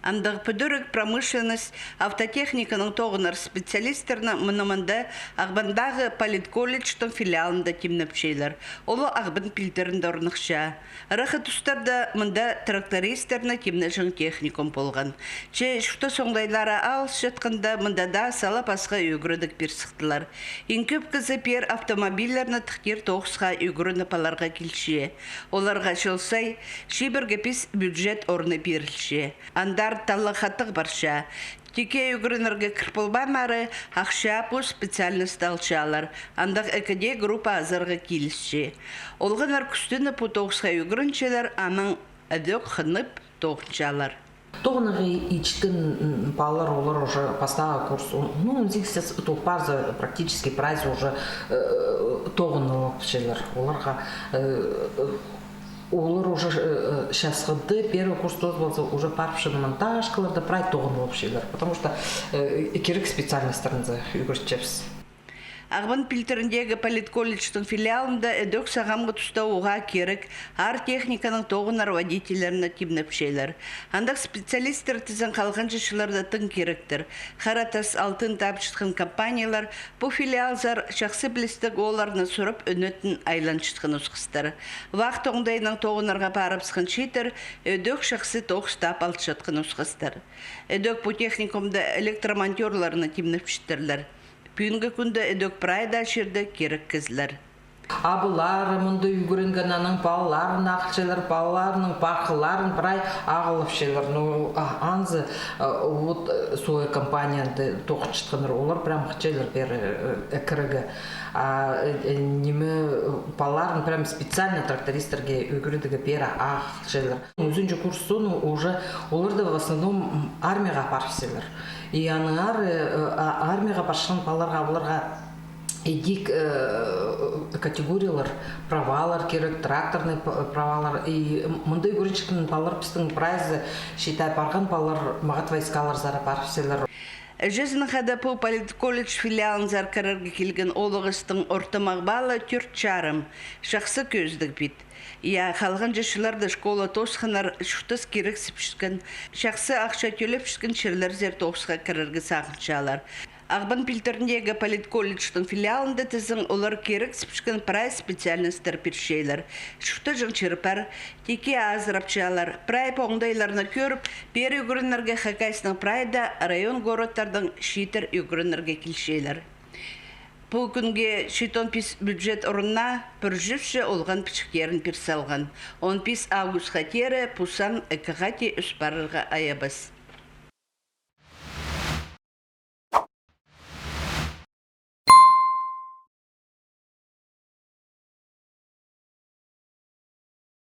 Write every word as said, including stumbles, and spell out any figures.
Андағ пӱдіріг промышленность, автотехниканың тоғынар специалистерні мына мында, Ағбандағы политколледжтің филиалында тимнепчелер. Олар Ағбан пилтірінде орныхча. Ыраххы тустарда мында трактористерні тимнеҷең техникум полған. Че чуртас оңдайлары алысчатханда, мында даа сала пасха ӱгредіг пир сыхтылар. Иң кӧп кізі пеер автомобильлерні тыхтир тоғысха ӱгреніп аларға килче. Оларға чыл сай чибіргі пис бюджет орны пирілче. Андар таллығ хатығ парча. Тикке ӱгренерге кір полбааннары ахча пу специальность алчалар. Андағ ікі дее группа азарға килісче. Олғаннар кӱстеніп пу тоғысха ӱгренчелер, анаң ідӧк хынып тоғынчалар. Тоғынарға итчеткен, м, палалар, олар уже пастағы курс, он, ну, он сигіс час тол парза, практически прайзы уже, э, тоғынылыпчалар. Оларға, э, олар уже, э, э, часхыда первый курс тоозып алза, уже парыпчалар монтажкаларда, прай тоғынылыпчалар. Потому что, э, кирек специальностьтарны ӱгретчебіс. Ағбан пилтіріндегі политколледжтің филиалында ідӧк сағамғы туста уғаа кирек аар техниканың тоғынар водительлерні тимнепчелер. Андағ специалисттер тізең халғанҷы чылларда тың киректір. Хара тас алтын таапчатхан компаниялар пу филиалзар чахсы пілістіг оолларны сурап, ӱнетін айланчатхан осхастар. Вахта оңдайынаң тоғынарға парыбысхан чииттер ідӧк чахсы тоғыс таап алчатхан осхастар. Ідӧк пу техникумда электромонтёрларны тимнепчеттірлер. Пӱӱнгі кӱнде ідӧк прай даа чирде кирек кізілер. Абылары мында ӱгренген, анаң палаларын ағылчалар, палаларының пахыларын прай ағылыпчалар. Ну, а, анзы, а, вот, э, сое компанияда тоғынчатханнар, олар прям хынчалар пеер, э, э, кірерге. А, э, э, ниме, э, палаларын прям специально трактористтерге ӱгредерге пеер ағылчалар. Ӱзінҷі курс соонаң уже олар даа в основном, м, армияға парыбысчалар. И аннаңар, э, а, армияға парчатхан палаларға, оларға идӧк, э, категориялар, правалар кирек, тракторный п-, правалар. И, м, мында ӱгренчеткен палалар пістің прайзы, считай, парған палалар мағат войскаларзар парыбысчалар. Іҷезінің хада пу политколледж филиалынзар кірерге килген оолағастың ортымах палы тӧрт чарым. Чахсы кӧзідіг пит. Я, халғанҷы чылларда школа тоосханнар чуртас кирексіпчеткен, чахсы ахча тӧлепчеткен чирлерзер тоғысха кірерге сағынчалар. Ағбан пилтіріндегі политколледжтің филиалында тізең олар кирексіпчеткен прай специальностьтар пирчелер. Чуртаҷаң чир пар, тикке азырапчалар. Прай пу оңдайларны кӧріп, пеер ӱгренерге Хакасияның прай даа район, городтардаң чииттер ӱгренерге килчелер. Пу кӱнге читон пис бюджет орнына пір чӱс че олған пічіктерін пир салған. Он пис августха теере пу сан ікі хати ӧс парарға айабас.